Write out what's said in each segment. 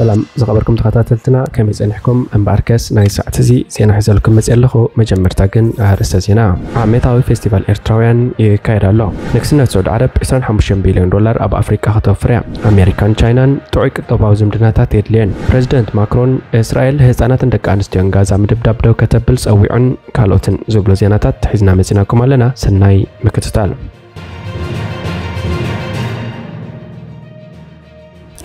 ሰላም ዝኸበርኩም ተኸታተልትና፣ ከመይ ጸኒሕኩም? እምበኣርከስ ናይ ሰዓት እዚ ዜና ሒዘልኩም መጽእ ኣለኹ። መጀመርታ ግን ኣርእስተ ዜና። ዓመታዊ ፌስቲቫል ኤርትራውያን ይካየድ ኣሎ። ንግስነት ስዑድ ዓረብ ዕስራን ሓሙሽተን ቢልዮን ዶላር ኣብ ኣፍሪቃ ከተወፍር እያ። ኣሜሪካን ቻይናን ጥዑይ ቁጠባዊ ዝምድናታት የድልየን። ፕረዚደንት ማክሮን እስራኤል ህጻናትን ደቂ ኣንስትዮን ጋዛ ምድብዳብ ደው ከተብል ጸዊዑን ካልኦትን ዝብሉ ዜናታት ሒዝና መጺናኩም ኣለና። ሰናይ ምክትታል።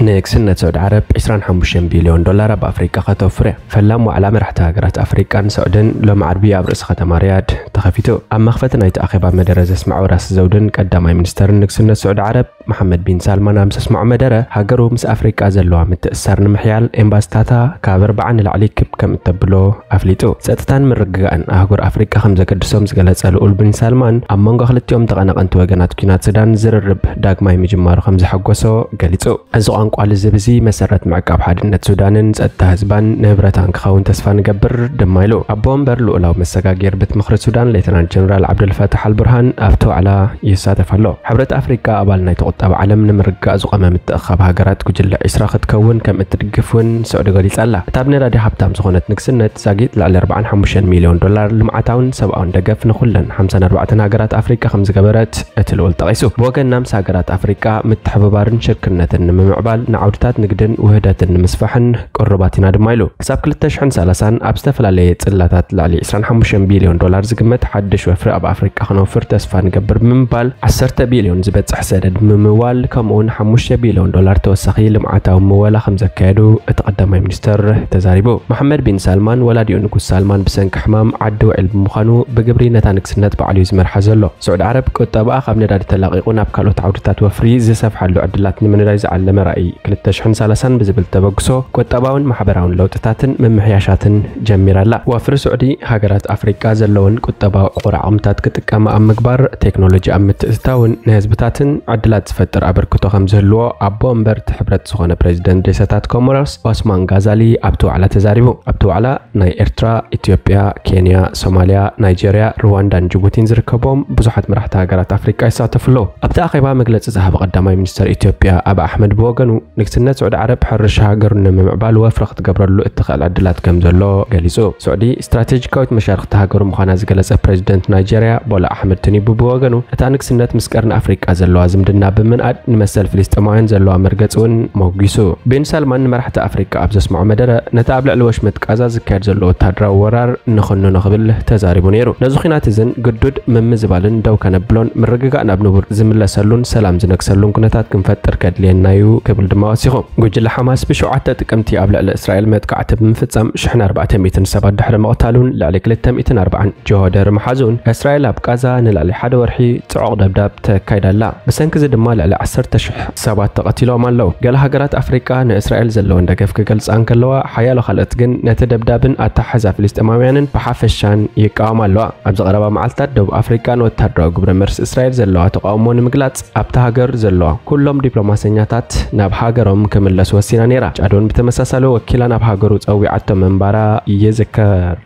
ንግስነት ስዑድ ዓረብ ዕስራን ሓሙሽተን ቢልዮን ዶላር ኣብ ኣፍሪቃ ከተወፍር እያ። ፈላም ዋዕላ መራሕቲ ሃገራት ኣፍሪቃን ስዑድን ሎሚ ዓርቢ ኣብ ርእሲ ከተማ ሪያድ ተኸፊቱ። ኣብ መኽፈቲ ናይቲ ኣኼባ መደረ ዘስምዐ ወራሲ ዘውድን ቀዳማይ ሚኒስተርን ንግስነት ስዑድ ዓረብ መሓመድ ቢን ሳልማን ኣብ ዘስምዖ መደረ፣ ሃገሩ ምስ ኣፍሪቃ ዘለዋ ምትእስሳር ንምሕያል ኤምባሲታታ ካብ ኣርብዓ ንላዕሊ ክብ ከም እተብሎ ኣፍሊጡ። ጸጥታን ምርግጋእን ኣህጉር ኣፍሪቃ ከም ዘገድሶም ዝገለጸ ልኡል ቢን ሳልማን፣ ኣብ መንጎ ክልቲኦም ተቐናቐንቲ ወገናት ኲናት ሱዳን ዝርርብ ዳግማይ ምጅማሩ ከም ዘሐጎሶ ገሊጹ። እዚ ቋንቋ ልዝብ እዚ መሰረት ምዕቃብ ሓድነት ሱዳንን ጸጥታ ህዝባን ንህብረታን ክኸውን ተስፋ ንገብር ድማ ኢሉ። ኣቦ ወንበር ልኡላዊ መሰጋገሪ ቤት ምኽሪ ሱዳን ሌተናንት ጀነራል ዓብደልፋታሕ ኣልቡርሃን ኣብቲ ዋዕላ ይሳተፍ ኣሎ። ሕብረት ኣፍሪቃ ኣባል ናይቲ ቁጠባ ዓለም ንምርግጋእ ዝቖመ ምትእኽኻብ ሃገራት ጉጅለ ዒስራ ክትከውን ከም እትድግፍ እውን ስዑዲ ገሊጻ ኣላ። እታ ብነዳዲ ሃብታም ዝኾነት ንግስነት ዛጊት ልዕሊ ኣርብዓን ሓሙሽተን ሚልዮን ዶላር ልምዓታውን ሰብኣውን ደገፍ ንኹለን ሓምሳን ኣርባዕተን ሃገራት ኣፍሪቃ ከም ዝገበረት እቲ ልኡል ጠቒሱ። ብወገንና ምስ ሃገራት ኣፍሪቃ ምትሕብባርን ሽርክነትን ንምምዕባል ንዓውድታት ንግድን ውህደትን ንምስፋሕን ቅሩባት ኢና ድማ ኢሉ። ክሳብ ክልተ ሽሕን ሰላሳን ኣብ ዝተፈላለየ ጽላታት ልዕሊ ዕስራን ሓሙሽተን ቢልዮን ዶላር ዝግመት ሓድሽ ወፍሪ ኣብ ኣፍሪቃ ክነውፍር ተስፋ ንገብር ብምባል፣ ዓሰርተ ቢልዮን ዝበጽሕ ሰደድ ምምዋል፣ ከምኡውን ሓሙሽተ ቢልዮን ዶላር ተወሳኺ ልምዓታዊ ምወላ ከም ዘካየዱ እቲ ቀዳማይ ሚኒስተር ተዛሪቡ። መሓመድ ቢን ሳልማን፣ ወላዲኡ ንጉስ ሳልማን ብሰንኪ ሕማም ዓዲ ውዒል ብምዃኑ፣ ብግብሪ ነታ ንግስነት ባዕሉ እዩ ዝመርሓ ዘሎ። ስዑድ ዓረብ ቁጠባኣ ካብ ነዳዲ ተላቒቑ ናብ ካልኦት ዓውድታት ወፍሪ ዝሰፍሓሉ ዕድላት ንምንዳይ ዝዓለመ ራእይ ክልተ ሽሕን ሰላሳን ብዝብል ተበግሶ፣ ቁጠባውን ማሕበራውን ለውጥታትን ምምሕያሻትን ጀሚራ ኣላ። ወፍሪ ስዑዲ፣ ሃገራት ኣፍሪቃ ዘለውን ቁጠባዊ ዕቑር ዓቕምታት ክጥቀማ ኣብ ምግባር፣ ቴክኖሎጂ ኣብ ምትእትታውን ንህዝብታትን ዕድላት ዝፈጥር ኣበርክቶ ከም ዝህልዎ ኣቦ ወንበር እቲ ሕብረት ዝኾነ ፕሬዚደንት ዴሰታት ኮሞሮስ ኦስማን ጋዛሊ ኣብቲ ዋዕላ ተዛሪቡ። ኣብቲ ዋዕላ ናይ ኤርትራ፣ ኢትዮጵያ፣ ኬንያ፣ ሶማልያ፣ ናይጀርያ፣ ሩዋንዳን ጅቡቲን ዝርከቦም ብዙሓት መራሕቲ ሃገራት ኣፍሪቃ ይሳተፉ ኣለዉ። ኣብቲ ኣኼባ መግለጺ ዝሃበ ቀዳማይ ሚኒስተር ኢትዮጵያ ኣቢ ኣሕመድ ብወገኑ፣ ንግስነት ስዑዲ ዓረብ ሕርሻ ሃገሩ ንምምዕባል ወፍሪ ክትገብረሉ እትኽእል ዕድላት ከም ዘሎ ገሊጹ። ስዑዲ ስትራቴጂካዊት መሻርኽቲ ሃገሩ ምዃና ዝገለጸ ፕሬዚደንት ናይጀርያ ቦላ ኣሕመድ ቲኒቡ ብወገኑ፣ እታ ንግስነት ምስ ቀርኒ ኣፍሪቃ ዘለዋ ዝምድና ብምንኣድ፣ ንመሰል ፍልስጤማውያን ዘለዋ መርገጺ እውን ሞጒሱ። ቤን ሳልማን ንመራሕቲ ኣፍሪቃ ኣብ ዘስምዖ መደረ፣ ነቲ ኣብ ልዕሊ ወሽመጥ ቃዛ ዝካየድ ዘሎ ወተሃደራዊ ወራር ንኹንኖ ክብል ተዛሪቡ ነይሩ። ነዚ ኲናት እዝን ግዱድ ምምዝባልን ደው ከነብሎን ምርግጋእ ናብ ንቡር ዝምለሰሉን ሰላም ዝነግሰሉን ኩነታት ክንፈጥር ከድልየና እዩ ክብል ድማ ወሲኹ። ጉጅለ ሓማስ ብሸውዓተ ጥቅምቲ ኣብ ልዕሊ እስራኤል መጥቃዕቲ ብምፍጻም ሽሕን ኣርባዕተ ሚእትን ሰባት ድሕሪ ምቕታሉን ልዕሊ ክልተ ሚእትን ኣርባዓን ጆሆ ድሕሪ ምሓዙን፣ እስራኤል ኣብ ቃዛ ንልዕሊ ሓደ ወርሒ ጽዑቕ ደብዳብ ተካይዳ ኣላ። ብሰንኪ እዚ ድማ ልዕሊ ዓሰርተ ሽሕ ሰባት ተቐቲሎም ኣለዉ። ገለ ሃገራት ኣፍሪቃ ንእስራኤል ዘለወን ደገፍ ክገልጻ እንከለዋ፣ ሓያሎ ካልኦት ግን ነቲ ደብዳብን ኣተሓሕዛ ፍልስጤማውያንን ብሓፈሻን ይቃወማ ኣለዋ። ኣብዚ ቀረባ መዓልታት ደቡብ ኣፍሪቃ ንወተሃደራዊ ግብረ መልሲ እስራኤል ዘለዋ ተቃውሞ ንምግላጽ ኣብታ ሃገር ዘለዋ ኩሎም ዲፕሎማሰኛታት ናብ ሃገሮም ክምለሱ ወሲና ነይራ። ጫድ እውን ብተመሳሳሊ ወኪላ ናብ ሃገሩ ጸዊዓቶ ምንባራ ይዝከር።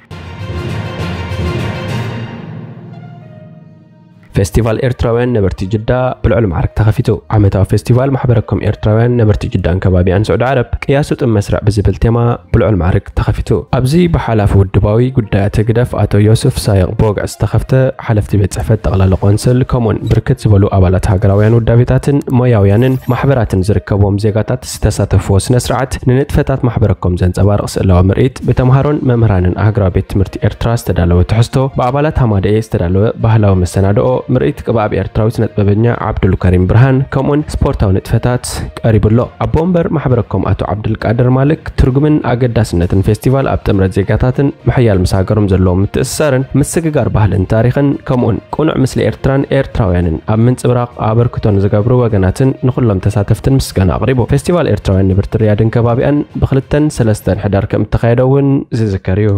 ፌስቲቫል ኤርትራውያን ነበርቲ ጅዳ ብልዑል ማዕርግ ተኸፊቱ። ዓመታዊ ፌስቲቫል ማሕበረኮም ኤርትራውያን ነበርቲ ጅዳን ከባቢኣን ስዑዲ ዓረብ ቅያሱ ጥም መስርዕ ብዝብል ቴማ ብልዑል ማዕርግ ተኸፊቱ። ኣብዚ ብሓላፊ ውድባዊ ጉዳያት ህግደፍ ኣቶ ዮሱፍ ሳይቕ ብወግዒ ዝተኸፍተ፣ ሓለፍቲ ቤት ጽሕፈት ጠቕላሊ ቆንስል ከምኡውን ብርክት ዝበሉ ኣባላት ሃገራውያን ውዳቤታትን ሞያውያንን ማሕበራትን ዝርከብዎም ዜጋታት ዝተሳተፍዎ ስነ ስርዓት፣ ንንጥፈታት ማሕበረኮም ዘንጸባርቕ ስእላዊ ምርኢት፣ ብተምሃሮን መምህራንን ኣህግራዊ ቤት ትምህርቲ ኤርትራ ዝተዳለወ ትሕዝቶ፣ ብኣባላት ሃማደኤ ዝተዳለወ ባህላዊ መሰናድኦ፣ ምርኢት ቅብኣብ ኤርትራዊ ስነጥበበኛ ዓብዱልከሪም ብርሃን፣ ከምኡውን ስፖርታዊ ንጥፈታት ቀሪቡ ኣሎ። ኣቦ ወንበር ማሕበረኮም ኣቶ ዓብዱልቃድር ማልክ፣ ትርጉምን ኣገዳስነትን ፌስቲቫል ኣብ ጥምረት ዜጋታትን ምሕያል ምስ ሃገሮም ዘለዎም ምትእስሳርን ምስግጋር ባህልን ታሪኽን፣ ከምኡውን ቅኑዕ ምስሊ ኤርትራን ኤርትራውያንን ኣብ ምንጽብራቕ ኣበርክቶ ንዝገብሩ ወገናትን ንኹሎም ተሳተፍትን ምስጋና ኣቕሪቡ። ፌስቲቫል ኤርትራውያን ነበርቲ ሪያድን ከባቢኣን ብኽልተን ሰለስተን ሕዳር ከም እተኻየደ እውን ዝዝከር እዩ።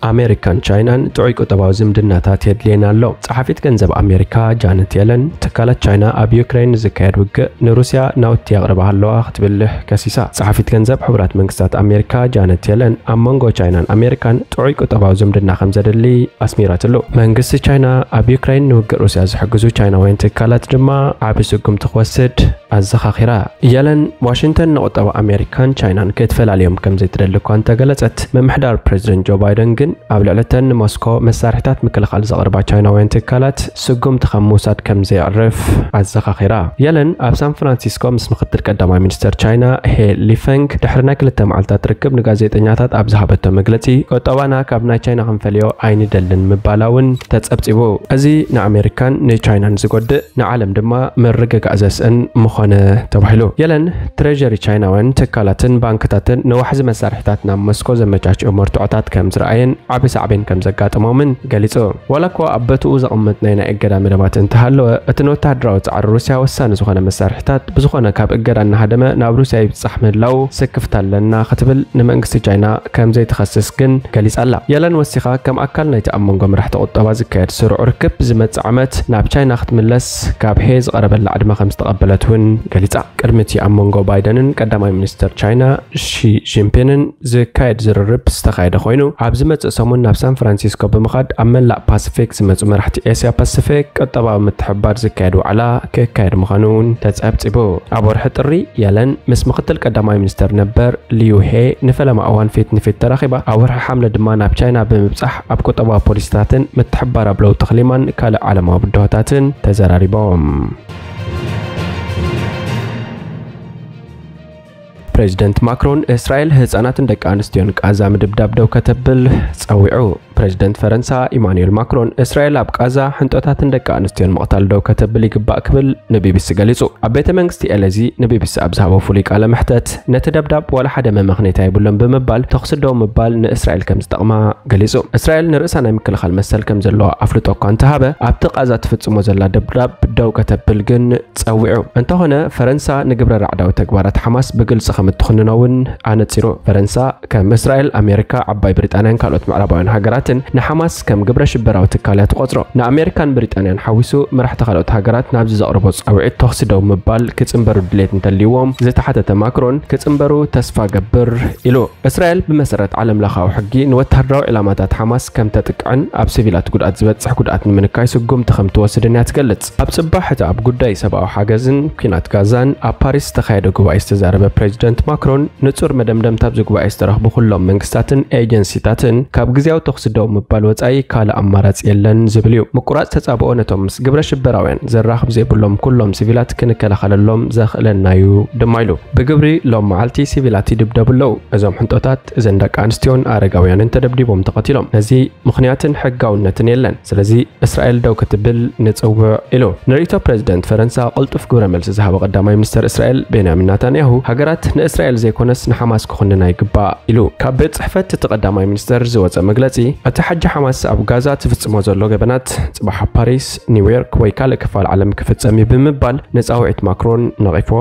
ኣሜሪካን ቻይናን ጥዑይ ቁጠባዊ ዝምድናታት የድልየና ኣሎ። ጸሓፊት ገንዘብ ኣሜሪካ ጃነት የለን፣ ትካላት ቻይና ኣብ ዩክሬን ንዝካየድ ውግእ ንሩስያ ናውቲ የቕርባ ኣለዋ ክትብል ከሲሳ። ጸሓፊት ገንዘብ ሕቡራት መንግስታት ኣሜሪካ ጃነት የለን ኣብ መንጎ ቻይናን ኣሜሪካን ጥዑይ ቁጠባዊ ዝምድና ከም ዘድሊ ኣስሚራትሉ። መንግስቲ ቻይና ኣብ ዩክሬን ንውግእ ሩስያ ዝሕግዙ ቻይናውያን ትካላት ድማ ዓቢ ስጉምቲ ክወስድ ኣዘኻኺራ። የለን ዋሽንግተን ንቁጠባ ኣሜሪካን ቻይናን ክትፈላልዮም ከም ዘይትደሊ እኳ እንተገለጸት፣ ምምሕዳር ፕሬዚደንት ጆ ባይደን ግን ኣብ ልዕሊ እተን ንሞስኮ መሳርሒታት ምክልኻል ዘቕርባ ቻይናውያን ትካላት ስጉምቲ ካብ ምውሳድ ከም ዘየዕርፍ ኣዘኻኺራ። የለን ኣብ ሳን ፍራንሲስኮ ምስ ምክትል ቀዳማይ ሚኒስተር ቻይና ሄ ሊፈንግ ድሕሪ ናይ ክልተ መዓልታት ርክብ ንጋዜጠኛታት ኣብ ዝሃበቶ መግለጺ፣ ቁጠባና ካብ ናይ ቻይና ክንፈልዮ ኣይንደልን ምባላ እውን ተጸብጺቡ። እዚ ንኣሜሪካን ንቻይናን ዝጎድእ ንዓለም ድማ ምርግጋእ ዘስእን ምኾነ ተባሂሉ። የለን ትሬጀሪ ቻይናውያን ትካላትን ባንክታትን ንዋሕዚ መሳርሒታት ናብ ሞስኮ ዘመቻችኦ መርትዖታት ከም ዝረኣየን ዓቢ ሳዕቤን ከም ዘጋጠሞምን ገሊጹ። ዋላ እኳ ኣብ በትኡ ዘቐመጥናዮ ናይ እገዳ መደባት እንተሃለወ፣ እቲ ንወተሃደራዊ ጻዕሪ ሩስያ ወሳኒ ዝኾነ መሳርሒታት ብዝኾነ ካብ እገዳ እናሃደመ ናብ ሩስያ ይብጻሕ ምህላው ስክፍታ ኣለና ክትብል ንመንግስቲ ቻይና ከም ዘይትኸስስ ግን ገሊጻ ኣላ። የለን ወሲኻ፣ ከም ኣካል ናይቲ ኣብ መንጎ መራሕቲ ቁጠባ ዝካየድ ስሩዕ ርክብ ዝመጽእ ዓመት ናብ ቻይና ክትምለስ ካብ ሄ ዝቐረበላ ዕድመ ከም ዝተቐበለት እውን ገሊጻ። ቅድሚ እቲ ኣብ መንጎ ባይደንን ቀዳማይ ሚኒስተር ቻይና ሺ ጂንፒንን ዝካየድ ዝርርብ ዝተኻየደ ኮይኑ፣ ኣብ ዝመጽእ ሰሙን ናብ ሳን ፍራንሲስኮ ብምኻድ ኣብ መላእ ፓሲፊክ ዝመጹ መራሕቲ ኤስያ ፓሲፊክ ቁጠባዊ ምትሕብባር ዝካየድ ዋዕላ ክካየድ ምዃኑ እውን ተጸብጺቡ። ኣብ ወርሒ ጥሪ የለን ምስ ምክትል ቀዳማይ ሚኒስተር ነበር ሊዩ ሄ ንፈለማ እዋን ፊት ንፊት ተራኺባ፣ ኣብ ወርሒ ሓምለ ድማ ናብ ቻይና ብምብጻሕ ኣብ ቁጠባዊ ፖሊሲታትን ምትሕብባር ኣብ ለውጢ ክሊማን ካልእ ዓለማዊ ብድሆታትን ተዘራሪቦም። ፕሬዚደንት ማክሮን እስራኤል ህጻናትን ደቂ ኣንስትዮን ቃዛ ምድብዳብ ደው ከተብል ጸዊዑ። ፕሬዚደንት ፈረንሳ ኢማኑኤል ማክሮን እስራኤል ኣብ ቃዛ ሕንጦታትን ደቂ ኣንስትዮን ምቕታል ደው ከተብል ይግባእ ክብል ንቢቢሲ ገሊጹ። ኣብ ቤተ መንግስቲ ኤለዚ ንቢቢሲ ኣብ ዝሃቦ ፍሉይ ቃለ መሕተት፣ ነቲ ደብዳብ ዋላ ሓደ መመኽነይታ የብሉን ብምባል ተኹሲ ደው ምባል ንእስራኤል ከም ዝጠቕማ ገሊጹ። እስራኤል ንርእሳ ናይ ምክልኻል መሰል ከም ዘለዋ ኣፍልጦ እኳ እንተሃበ፣ ኣብቲ ቃዛ ትፍጽሞ ዘላ ደብዳብ ደው ከተብል ግን ጸዊዑ። እንተኾነ ፈረንሳ ንግብረ ራዕዳዊ ተግባራት ሓማስ ብግልጺ ከም እትኹንኖ እውን ኣነጺሩ። ፈረንሳ ከም እስራኤል፣ ኣሜሪካ፣ ዓባይ ብሪጣንያን ካልኦት ምዕራባውያን ሃገራትን ንሓማስ ከም ግብረ ሽበራዊ ትካል እያ ትቖጽሮ። ንኣሜሪካን ብሪጣንያን ሓዊሱ መራሕቲ ካልኦት ሃገራት ናብዚ ዘቕርቦ ጻውዒት ተኹሲ ደው ምባል ክጽንበሩ ድሌት እንተልይዎም ዝተሓተተ ማክሮን፣ ክጽንበሩ ተስፋ ገብር ኢሉ። እስራኤል ብመሰረት ዓለም ለኻዊ ሕጊ ንወተሃደራዊ ዕላማታት ሓማስ ከም ተጥቅዕን ኣብ ሲቪላት ጉድኣት ዝበጽሕ ጉድኣት ንምንካይ ስጉምቲ ከም ትወስድን እያ ትገልጽ። ኣብ ጽባሕ እቲ ኣብ ጉዳይ ሰብኣዊ ሓገዝን ኲናት ጋዛን ኣብ ፓሪስ ዝተኻየደ ጉባኤ ዝተዛረበ ፕሬዚደንት ማክሮን፣ ንጹር መደምደምታ ኣብዚ ጉባኤ ዝተረኽቡ ኩሎም መንግስታትን ኤጀንሲታትን ካብ ግዝያዊ ተኹሲ ደው ምባል ወጻኢ ካልእ ኣማራጺ የለን ዝብል እዩ። ምቁራጽ ተጻብኦ ነቶም ምስ ግብረ ሽበራውያን ዘራኽብ ዘይብሎም ኩሎም ሲቪላት ክንከላኸለሎም ዘኽእለና እዩ ድማ ኢሉ። ብግብሪ ሎም መዓልቲ ሲቪላት ይድብደቡ ኣለዉ። እዞም ሕንጦታት እዘን ደቂ ኣንስትዮን ኣረጋውያንን ተደብዲቦም ተቐቲሎም። ነዚ ምኽንያትን ሕጋውነትን የለን። ስለዚ እስራኤል ደው ክትብል ንጽውዕ ኢሉ። ንርእይቶ ፕሬዚደንት ፈረንሳ ቅልጡፍ ግብረ መልሲ ዝሃበ ቀዳማይ ሚኒስተር እስራኤል ቤንያሚን ናታንያሁ፣ ሃገራት ንእስራኤል ዘይኮነስ ንሓማስ ክኹንና ይግባእ ኢሉ። ካብ ቤት ጽሕፈት እቲ ቀዳማይ ሚኒስተር ዝወጸ መግለጺ፣ እቲ ሕጂ ሓማስ ኣብ ጋዛ ትፍጽሞ ዘሎ ገበናት ጽባሕ ኣብ ፓሪስ፣ ኒውዮርክ ወይ ካልእ ክፋል ዓለም ክፍጸም እዩ ብምባል ንጻውዒት ማክሮን ነቒፍዎ።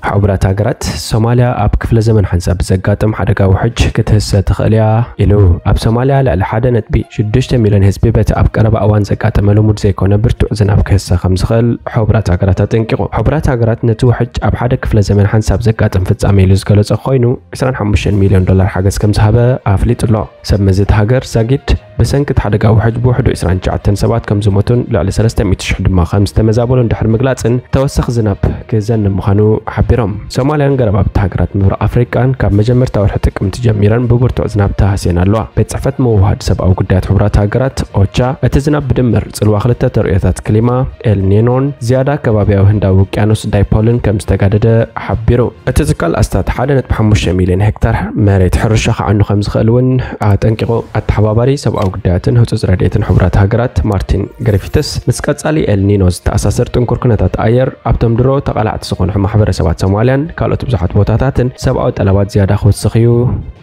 ሕቡራት ሃገራት፣ ሶማልያ ኣብ ክፍለ ዘመን ሓንሳብ ብዘጋጥም ሓደጋ ውሕጅ ክትህሰ ትኽእል እያ ኢሉ። ኣብ ሶማልያ ልዕሊ ሓደ ነጥቢ ሽዱሽተ ሚልዮን ህዝቢ በቲ ኣብ ቀረባ እዋን ዘጋጠመ ልሙድ ዘይኮነ ብርቱዕ ዝናብ ክህሰ ከም ዝኽእል ሕቡራት ሃገራት ኣጠንቂቑ። ሕቡራት ሃገራት ነቲ ውሕጅ ኣብ ሓደ ክፍለ ዘመን ሓንሳብ ዘጋጥም ፍጻመ ኢሉ ዝገለጾ ኮይኑ፣ ዕስራን ሓሙሽተን ሚልዮን ዶላር ሓገዝ ከም ዝሃበ ኣፍሊጡ ኣሎ። ሰብ መዚ እቲ ሃገር ዛጊድ ብሰንኪ እቲ ሓደጋ ውሕጅ ብውሕዱ ዕስራን ትሽዓተን ሰባት ከም ዝሞቱን ልዕሊ ሰለስተ ሚእቲ ሽሕ ድማ ከም ዝተመዛበሉን ድሕሪ ምግላጽን፣ ተወሳኺ ዝናብ ክዘንብ ምዃኑ ሓቢሮም። ሶማልያን ገረባብቲ ሃገራት ምብራቕ ኣፍሪቃን ካብ መጀመርታ ወርሒ ጥቅምቲ ጀሚረን ብብርቱዕ ዝናብ ተሃስየን ኣለዋ። ቤት ጽሕፈት ምውህሃድ ሰብኣዊ ጉዳያት ሕቡራት ሃገራት ኦቻ፣ እቲ ዝናብ ብድምር ጽልዋ ክልተ ተርእዮታት ክሊማ፣ ኤል ኒኖን ዝያዳ ከባቢያዊ ህንዳዊ ውቅያኖስ ዳይፖልን ከም ዝተጋደደ ሓቢሩ። እቲ ትካል ኣስታት ሓደ ነጥቢ ሓሙሽተ ሚልዮን ሄክታር መሬት ሕርሻ ክዓኑ ከም ዝኽእል እውን ኣጠንቂቑ። ኣተሓባባሪ ሰብኣዊ ጉዳያትን ህጹጽ ረድኤትን ሕቡራት ሃገራት ማርቲን ግሪፊትስ፣ ምስ ቀጻሊ ኤልኒኖ ዝተኣሳሰር ጥንኩር ኩነታት ኣየር ኣብቶም ድሮ ተቓላዕቲ ዝኾኑ ማሕበረሰባት ሶማልያን ካልኦት ብዙሓት ቦታታትን ሰብኣዊ ጠለባት ዝያዳ ክውስኽ እዩ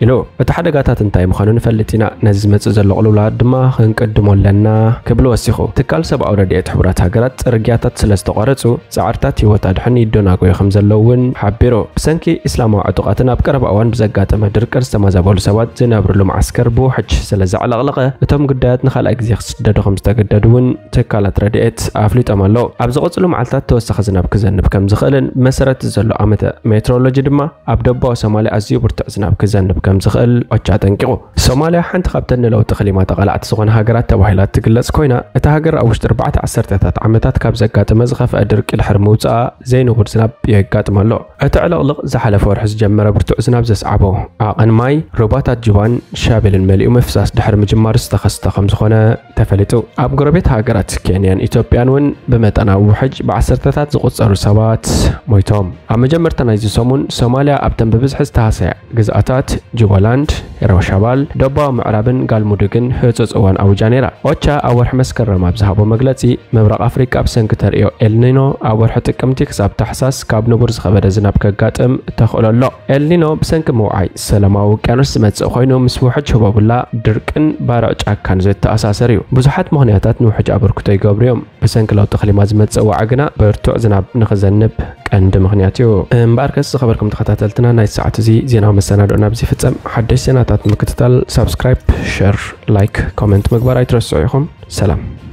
ኢሉ። እቲ ሓደጋታት እንታይ ምዃኑ ንፈልጥ ኢና፣ ነዚ ዝመጽእ ዘሎ ቅልውላዋት ድማ ክንቅድሞ ኣለና ክብል ወሲኹ። ትካል ሰብኣዊ ረድኤት ሕቡራት ሃገራት ጽርግያታት ስለ ዝተቋረጹ ጻዕርታት ህይወት ኣድሕን ይደናጎዩ ከም ዘለዉ እውን ሓቢሩ። ብሰንኪ እስላማዊ ዕጡቓትን ኣብ ቀረባ እዋን ብዘጋጠመ ድርቅን ዝተመዛበሉ ሰባት ዝነብርሉ መዓስከር ብውሕጅ ስለ ዘዕለቕለቐ፣ እቶም ግዳያት ንኻልኣይ ግዜ ክስደዱ ከም ዝተገደዱ እውን ትካላት ረድኤት ኣፍሊጦም ኣለዉ። ኣብ ዝቐጽሉ መዓልታት ተወሳኺ ዝናብ ክዘንብ ከም ዝኽእልን ብመሰረት ዘሎ ኣመተ ሜትሮሎጂ ድማ ኣብ ደቡባዊ ሶማልያ ኣዝዩ ብርቱዕ ዝናብ ክዘንብ ከም ዝኽእል ኦቻ ኣጠንቂቑ። ሶማልያ ሓንቲ ካብተን ንለውጢ ክሊማ ተቓላዕቲ ዝኾነ ሃገራት ተባሂላ እትግለጽ ኮይና፣ እታ ሃገር ኣብ ውሽጢ ኣርባዕተ ዓሰርተታት ዓመታት ካብ ዘጋጠመ ዝኸፍአ ድርቂ ድሕሪ ምውጽኣ ዘይንቡር ዝናብ የጋጥም ኣሎ። እቲ ዕልቕልቕ ዝሓለፈ ወርሒ ዝጀመረ ብርቱዕ ዝናብ ዘስዓቦ ዓቐን ማይ ሩባታት ጁባን ሻቤልን መሊኡ ምፍሳስ ድሕሪ ምጅማሩ ዝተኸስተ ከም ዝኾነ ተፈሊጡ። ኣብ ጎረቤት ሃገራት ኬንያን ኢትዮጵያን እውን ብመጠናዊ ውሕጅ ብዓሰርተታት ዝቑጸሩ ሰባት ሞይቶም። ኣብ መጀመርታ ናይዚ ሰሙን ሶማልያ ኣብተን ብብዝሒ ዝተሃሰያ ግዝኣታት ጁባላንድ፣ ሄራሻባል፣ ደቡባዊ ምዕራብን ጋልሙዱግን ህጹጽ እዋን ኣውጃ ነይራ። ኦቻ ኣብ ወርሒ መስከረም ኣብ ዝሃቦ መግለጺ፣ ምብራቕ ኣፍሪቃ ብሰንኪ ተርእዮ ኤልኒኖ ኣብ ወርሒ ጥቅምቲ ክሳብ ታሕሳስ ካብ ንቡር ዝኸበደ ዝናብ ከጋጥም ተኽእሎ ኣሎ። ኤልኒኖ ብሰንኪ ምውዓይ ሰላማዊ ውቅያኖስ ዝመጽእ ኮይኑ፣ ምስ ውሕጅ ህቦብላ፣ ድርቅን ባርዕ ጫካን ዝተኣሳሰር እዩ። ብዙሓት ምኽንያታት ንውሕጅ ኣበርክቶ ይገብሩ እዮም። ብሰንኪ ለውጢ ክሊማ ዝመጽእ ዋዒ ግና ብርቱዕ ዝናብ ንኽዘንብ ቀንዲ ምኽንያት እዩ። እምበኣርከስ ዝኸበርኩም ተኸታተልትና፣ ናይ ሰዓት እዚ ዜናዊ መሰናድኦ ናብዚ ይፍጸም። ሓደሽ ዜናታት ንምክትታል ሳብስክራይብ፣ ሸር፣ ላይክ፣ ኮመንት ምግባር ኣይትረስዑ ኢኹም። ሰላም።